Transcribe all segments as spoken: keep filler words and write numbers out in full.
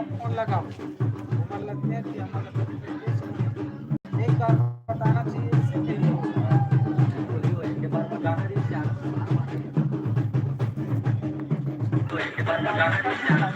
Phone लगाओ, हमर लगते हैं कि हमर लगते हैं। एक बार बताना चाहिए, इससे क्या होगा? एक बार बताना चाहिए, क्या? तो एक बार बताना चाहिए, क्या?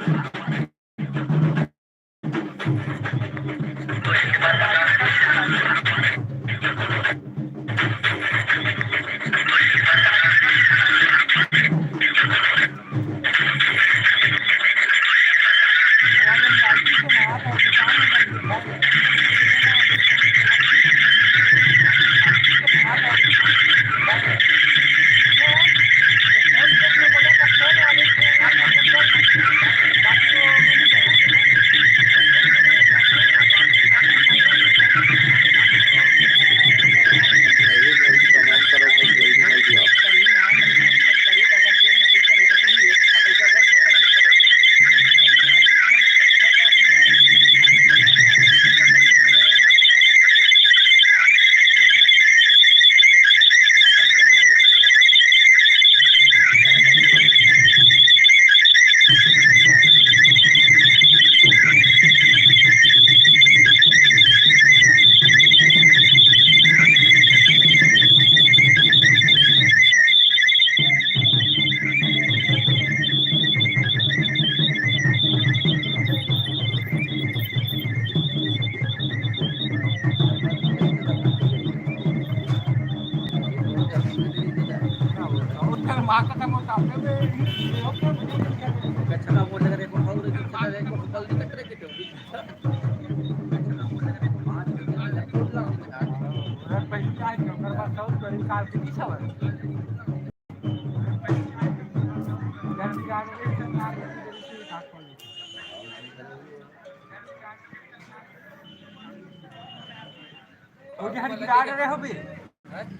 कोई हट गिरा रहे हो बे?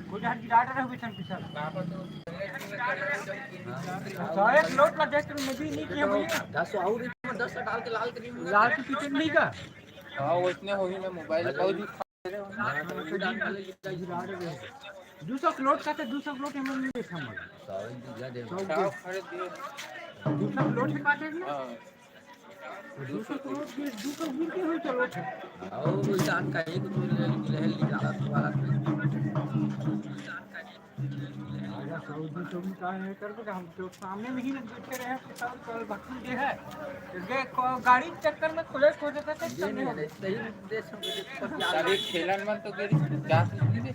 कोई हट गिरा रहे हो बे, छन पिछल? तो एक लोट ला देख, तुम नदी नहीं किया भैया। दस और दस डाल के लाल करी। लाल की पिक्चर नहीं का? हाँ, वो इतने हो ही ना मोबाइल का भी। दू सौ लोट का, तो दू सौ लोट हम नहीं देखा। दू सौ लोट के पास है ना? हाँ। दू सौ करोड़ के, दू सौ गिर के हो चलो। और इंसान का एक तो ले, ले, ले, निकाला तो वाला। आजा सऊदी तुम का नहीं कर दे, हम तो सामने में ही बैठे रहे हैं, तो सब कल भक्ति दे है। तो ये को-, गाड़ी चक्कर में खुले खो जाता था, ये नहीं है, सही देश हम तो अभी खेलन मन तो गिरी, जा सकती है।